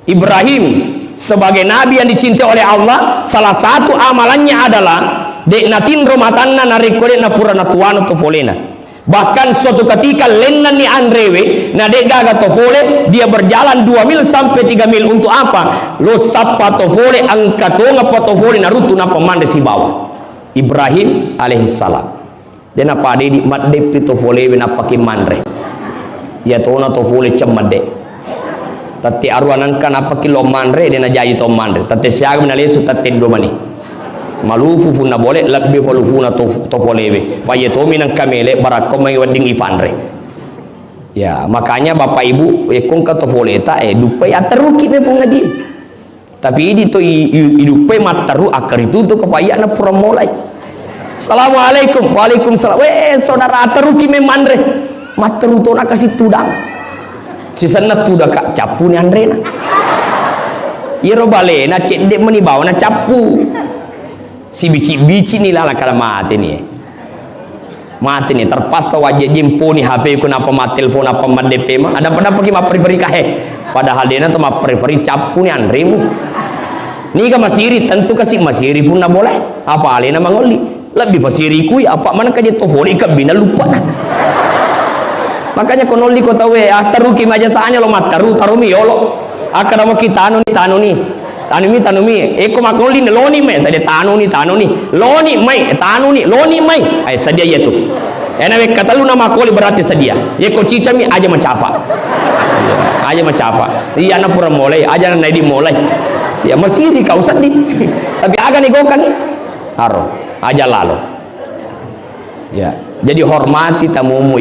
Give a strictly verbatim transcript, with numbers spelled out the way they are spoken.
Ibrahim sebagai nabi yang dicintai oleh Allah, salah satu amalannya adalah de' natinro matanna narekko de' napura natuano tofolena. Bahkan suatu ketika lennanni anrewe, na de' gaga tofole, dia berjalan dua mil sampai tiga mil. Untuk apa? Lo sappa tofole, engka tongapa tofole naruttu nappa manre sibawa. Ibrahim alaihissalam. De' napadai di maddeppi tofolewe nappaki manre. Iya tona tofole cemmedde. Tette aruwa nengka nappaki lo manre, de' najaji to manre. Tette siaga nalesu tette dua mani. Malufu funna bole, lebbi palufuna tof-, tofolewe. Fa iya tomi nengka mele, barakko mai wedding ifanre. Ya, makanya Bapak Ibu, ekko engka tofoleta, eh, duppai atteruki me pung adi. Tapi idi to i-, i-, iduppai matteru, akkaritu to kapayana pura molai. Assalamualaikum. Waalaikumsalam. Weh, saudara, atteruki me manre. Matteru to nakasi tudang. Sisenna tudaka, cappuni anrena. Iyaro balena cedde meni bawa na cappu. Sibici-bici ni lala kada mate ni. Mate ni, terpaksa wajja jemponi H P ku, napa mattelpon, napa maddeppe ma. Ada pada pagi mapperi-peri kahe. Padahal dena to mapperi-peri, cappu ni anremu. Niga masiri, tentu kasi masiri punna bola. Apa alena mangolli? Lebbi pasiri kui, apa mana kaje to foli kebbina lupa. Makanya ko nolli ko tauwe, ah, teruki maja sanya lo matteru, tarumi yolo. Akkada mo ki tanuni, tanuni. Tanumi, tanumi. Eko makkoli loni mai, sadia tanuni, tanuni. Loni mai, tanuni, loni mai. Ai sadia iya tu. Ena wekka tellu na makkoli berarti sadia. Yeko cicami aja macafa. Aja macafa. Iya na pura mulai, aja na idi mulai. Ya masiri kau sedih. Tapi aga ni gokangi. Aro, aja lalo. Ya, jadi hormati tamumu.